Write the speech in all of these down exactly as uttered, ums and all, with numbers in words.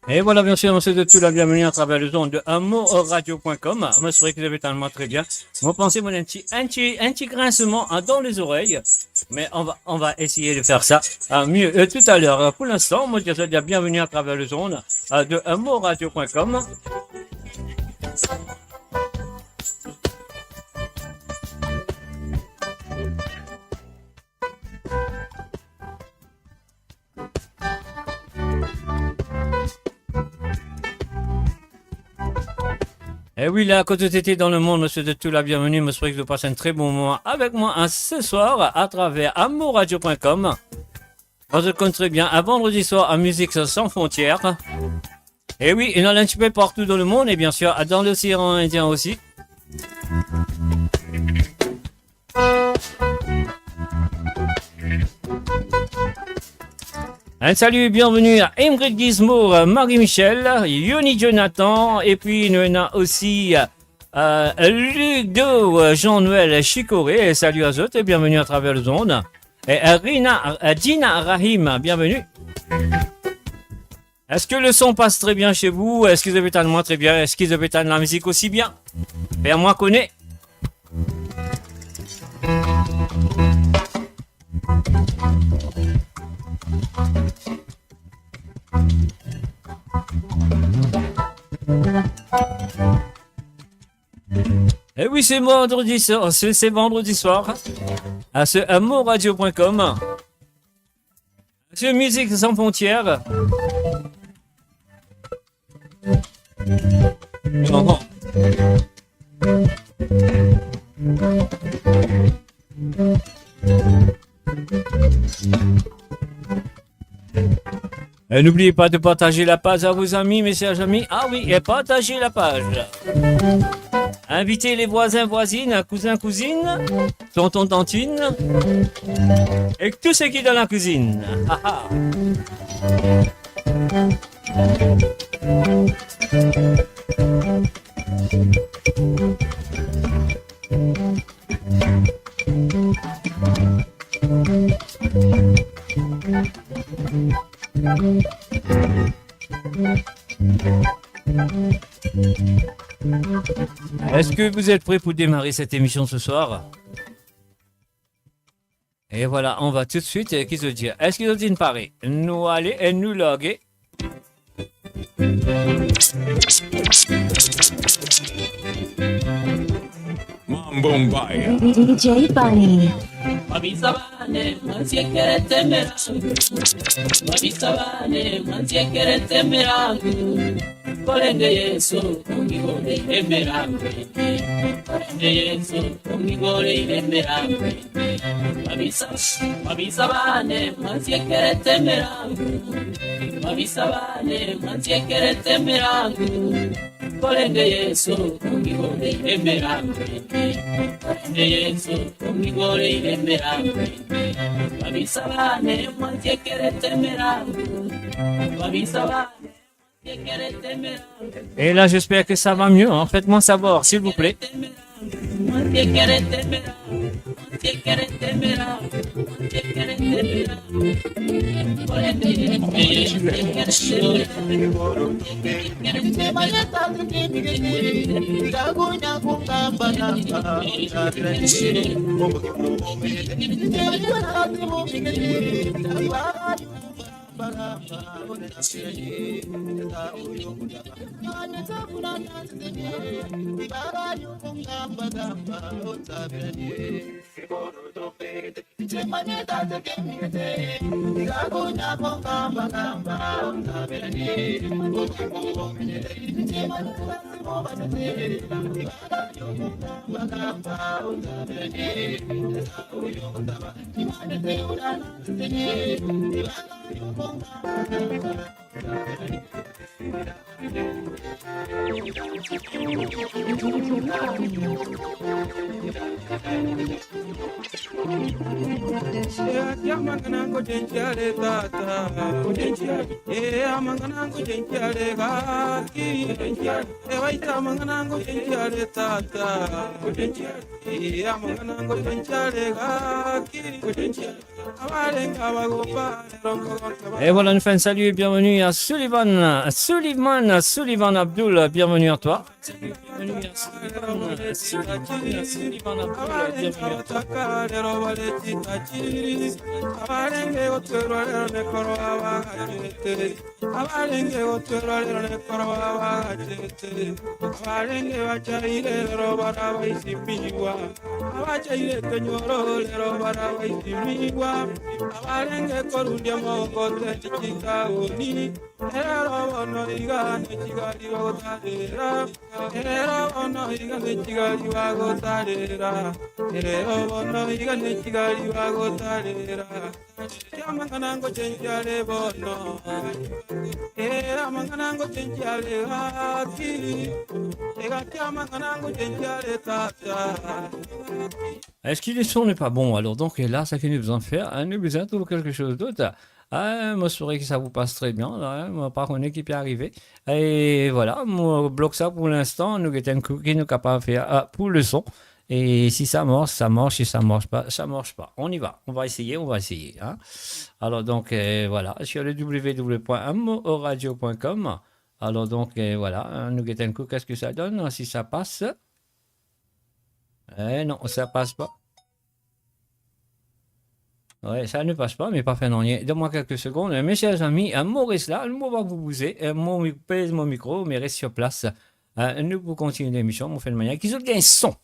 Et voilà, bien sûr, on souhaite tout la bienvenue à travers les ondes de amour radio point com. Moi, c'est vrai que vous avez tellement très bien. Moi, pensez, moi, un petit, un petit, un petit grincement, hein, dans les oreilles. Mais on va, on va essayer de faire ça, euh, mieux, euh, tout à l'heure. Euh, pour l'instant, moi, je souhaite la bienvenue à travers les ondes, euh, de amour radio point com. Et oui, là, quand vous étiez dans le monde, monsieur, de tout la bienvenue. Moi, je souhaite que vous passez un très bon moment avec moi, hein, ce soir à travers amour radio point com. Vous connaissez très bien, un vendredi soir à Musique Sans Frontières. Et oui, il y en a un petit peu partout dans le monde, et bien sûr, dans l'océan Indien aussi. Un salut, bienvenue à Ingrid Gizmo, euh, Marie-Michel, Yoni Jonathan, et puis nous avons aussi, euh, Ludo, euh, Jean-Noël Chicoré. Salut à eux et bienvenue à travers les ondes. Et, euh, Rina, euh, Dina Rahim, bienvenue. Est-ce que le son passe très bien chez vous? Est-ce que vous avez tellement très bien? Est-ce que vous avez tellement la musique aussi bien? Faites-moi connaître. Et oui, c'est vendredi soir, c'est, c'est vendredi soir, hein, à ce amour radio point com. Sur Musique Sans Frontières. Et n'oubliez pas de partager la page à vos amis, mes chers amis. Ah oui, et partagez la page. Invitez les voisins, voisines, cousins, cousines, tonton, tantine, et tout ce qui est dans la cuisine. Ah, ah. Est-ce que vous êtes prêts pour démarrer cette émission ce soir ? E vwala, on va toudsuit, eh, ki zot dir? Eski zot inn pare? Nou ale e nou large. Mambo Mbaya. D J Paris. Kolenge Yesu, kungigole ilemerambe. Kolenge Yesu, kungigole ilemerambe. Babisa, babisa bane, manzi ekere temerangu. Babisa bane, manzi ekere temerangu. Kolenge Yesu, kungigole ilemerangu. Kolenge Yesu, kungigole ilemerangu. Babisa bane, manzi ekere temerangu. Babisa bane. Et là, j'espère que ça va mieux, hein. Faites-moi savoir, s'il vous plaît. Et voilà, nous faisons un salut et bienvenue à Sullivan, Sullivan, Sullivan Abdul, bienvenue à toi. Salut, bienvenue à Sullivan, Sullivan, Sullivan Abdul, bienvenue à toi. Est-ce que le son n'est pas bon ? Alors donc là, ce que nous devons faire, hein, nous devons trouver quelque chose d'autre. Ah, moi, je saurais que ça vous passe très bien, là, hein, moi, par contre, qui peut arriver. Et voilà, moi, bloque ça pour l'instant, nous, get enn kou ki nou kapav fer, ah, pour le son. Et si ça marche, ça marche. Si ça marche pas, ça marche pas. On y va. On va essayer, on va essayer, hein. Alors donc, euh, voilà, sur le w w w point m o radio point com. Alors donc, euh, voilà, hein, nou get enn kou, qu'est-ce que ça donne, hein, si ça passe. Eh non, ça passe pas. Ouais, ça ne passe pas, mais pas fait non rien. Donne-moi quelques secondes. Mes chers amis, hein, mo res la, mo pa pou bouze, hein, mo mi-, pez mo mikro, me res sur place. Hein, nou pou kontinie lemision, mo fer enn manier ki zot gagn son.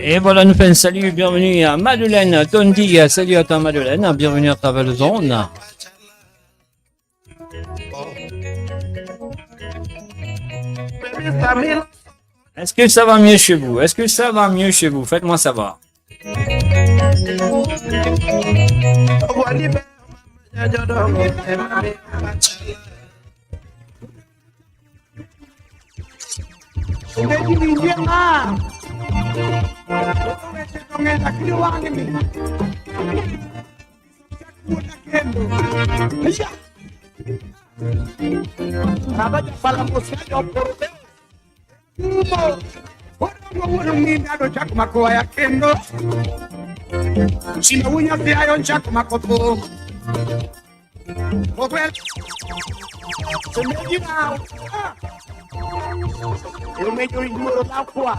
Et voilà, nous faisons un salut, bienvenue à Madeleine Tondi. Salut à toi, Madeleine, bienvenue à travers les ondes. Est-ce que ça va mieux chez vous ? Est-ce que ça va mieux chez vous ? Faites-moi savoir. Mo, mo, mo, mo, mi, mi, ado, chak, ma, ko, aya, kendo. Si, mo, unya, si, ayo, chak, ma, ko, po. Ko, pe. Se, me, di, ma, ah. Yo, me, yo, yo, la, kwa.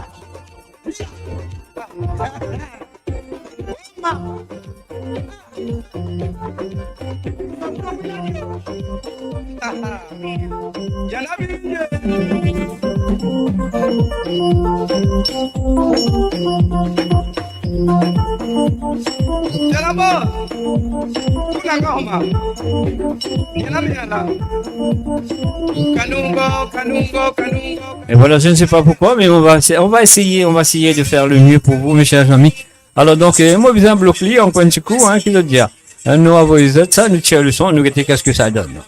Et voilà, je ne sais pas pourquoi, mais on va, on va essayer, on va essayer de faire le mieux pour vous, mes chers amis. Alors donc, euh, mo bizin blok li ankor enn ti kou, hein, ki zot dir. Hein, nou avoy zot sa, nou tir leson, nou gete ki sa donn.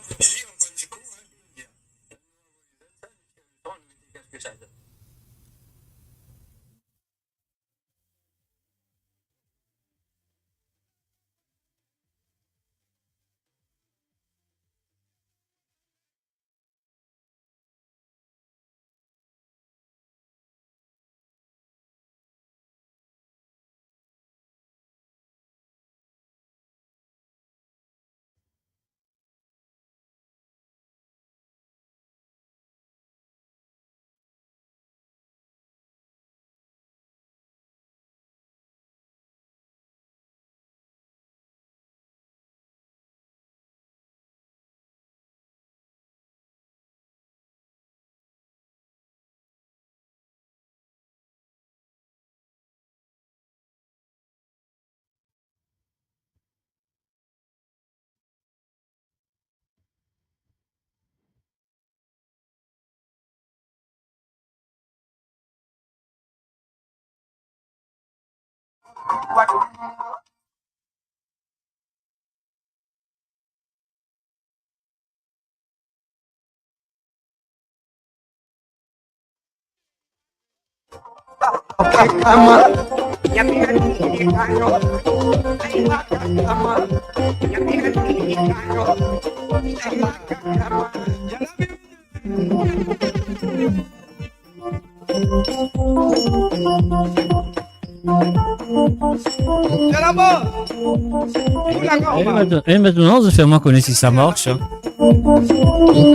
Et maintenant, et maintenant, zot fer mwa kone si sa mars, hein.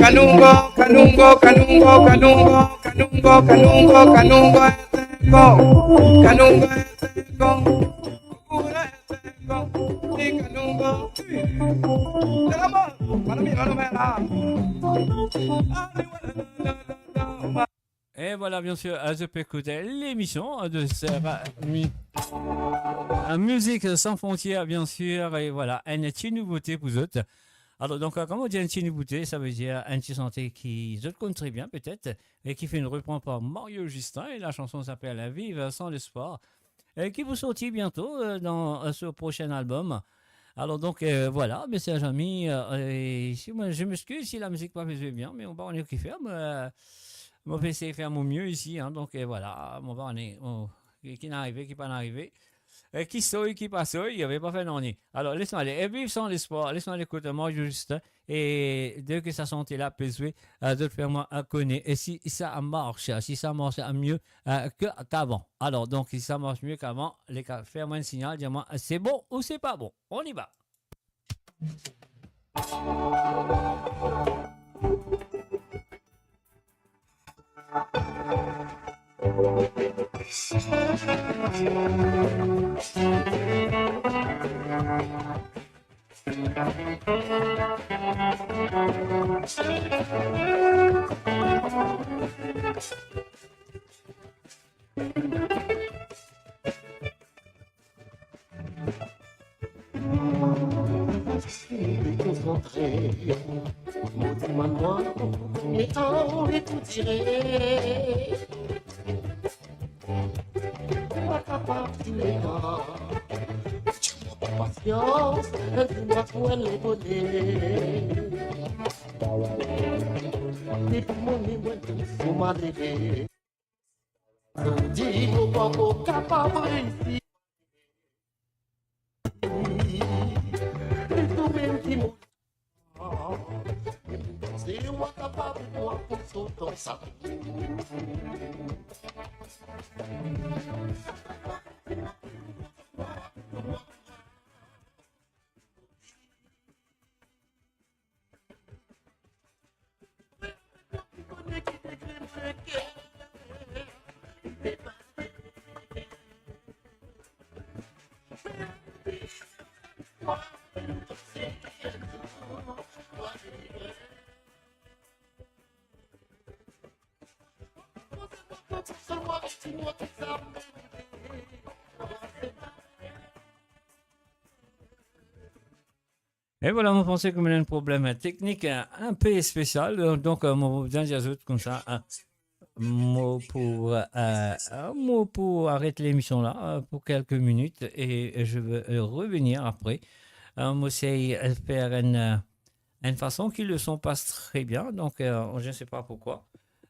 Kanungo, kanungo, kanungo, kanungo, kanungo, kanungo, kanungo, kanungo, kanungo. Et voilà, bien sûr, euh, zot pe ekout lemision, euh, de se, euh, mi-, euh, Musique Sans Frontières, bien sûr, et voilà, enn ti nouvote pou zot. Alor, donk, euh, kouma dir enn ti nouvote, savedir enn ti sante ki zot konn tre bien, petet, e ki finn repran par Mario Justin, e la chanson s'appelle Vivre sans l'espoir, e ki pou sorti biento, euh, dan, euh, so prosin albom. Alor, donk, euh, voilà, mes chers amis, euh, e si mwa, je m'excuse si lamizik pa pe zwe bien, me mo pa kone ki fer, euh, mo pe esey fer mo mie isi, hein, donk, euh, voilà, mo pa kone, mo, ki, ki inn arive, ki pa inn arive. E ki soy, ki pa soy, li pa fer nanye. Alor, les mwa ale. E Vivre sans l'espoir, les mwa ale ekout Mario Justin, e de ki sa sante la pe zwe, euh, zot fer mwa, euh, kone. E si sa mars, si sa mars mie, euh, ke, kavan. Alor, donk, si sa mars mie kavan, les gars, fer mwa enn signal, dir mwa, euh, se bon ou se pa bon. On y va. Konsantre, mo dimann mwa, letan li pou dire. Mo pa kapav toule mwa. Mo pa pasians, enn zour mo pou enn lebone. Depi mo ne mwa, mo malere. Zot dir mo pa pou kapav reisi. Li toumem ki mo. E pou panse mwa kapav, mwa pou E vwala, mo panse ki mo ena enn problem teknik, eh, inpe spesial. Donk, eh, mo bizin dir zot koumsa, eh, mo pou, eh, eh, mo pou aret lemision la, eh, pou kelke minit e, e je vais, eh, revenir apre. Eh, mo sey, eh, fer enn, eh, enn fason ki le son pas tre bien. Donk, eh, je ne sais pas pourquoi.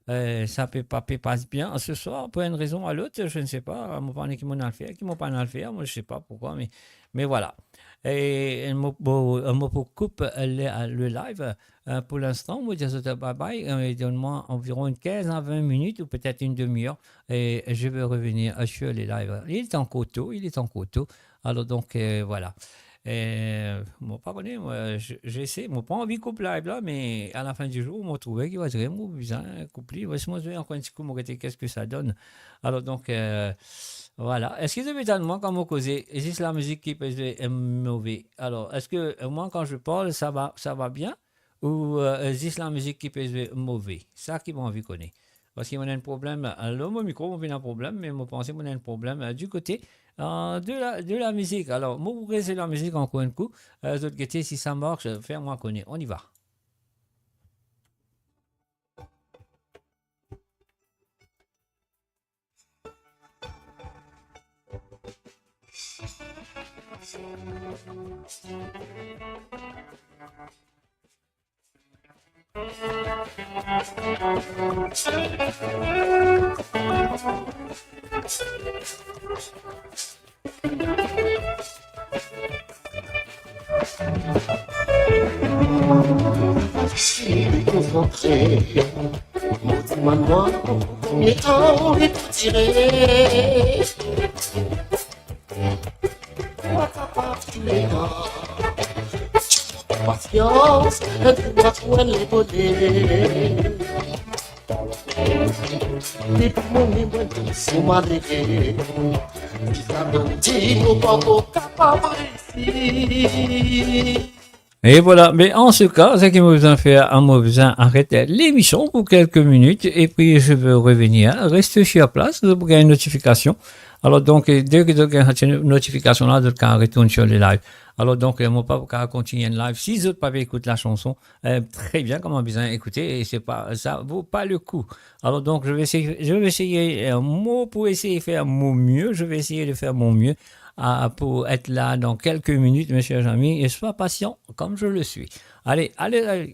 Eh, sa pe pa pe pas bien se swar pou enn rezon a lot, je ne sais pas. Mo pa kone ki mo ena al fer, ki mo pa ena al fer, mo, je sais pas pourquoi, me, me vwala. E mo, mo, mo pou koup le, le live, eh, pou linstan. Mo dir zot bye bye, eh, donn mwa anviron enn kinz a vin minit ou petet enn demi-er, e je vais revenir, eh, sur le live. Il est encore tôt, il est encore tôt. Alor donk, eh, vwala. Eh, mo pa kone, mo, je, je sais, mo pa anvi koup live la, me a la fin di zour, mo trouve ki, on dirait, mo bizin koup li. Mo, si mo zwe ankor enn ti kou, mo gete qu'est-ce que ça donne. Alor donk, eh, vwala. Eski zot pe tann mwa kan mo koze, zis lamizik ki pe zwe, eh, move? Alor, eski, eh, mwa, kan je parle, ça va, ça va bien? Ou, eh, zis lamizik ki pe zwe move? Sa ki mo anvi kone. Parski mo ena enn problem, eh, lor mo mikro, mo pe ena problem, me mo panse mo ena enn problem, eh, du kote, eh, de la, de lamizik. Alor, mo pou res lamizik ankor enn kou. Eh, zot gete si sa mars, eh, fer mwa kone. On y va. Si li konsantre, mo dimann mwa, konbien tan li pou dire? Mwa kapav touletan, pasians, enn kou mwa pou enn lebone. Depi mo ne mwa, so malere, ki sa donn di mo pa mo kapav resi. E vwala, me an se ka, seki mo bizin fer, ah, mo bizin aret lemision pou kelke minit, epi je vais revenir. Reste sur place, zot pou gagn notifikasion. Alor donk, eh, deki zot gagn notifikasion la, zot kapav retourn sur le live. Alor donk, eh, mo pa pou kapav kontign enn live si zot pa pe ekout lasanson, eh, tre bien, kouma bizin ekoute, e se pa, sa vo pa le kou. Alor donk, je vais essayer, je vais essayer, eh, mo pou esey fer mo mie, je vais essayer de faire mon mieux, ah, pour être là dans quelques minutes, mes chers amis, et soyez patients comme je le suis. Allez, allez, allez,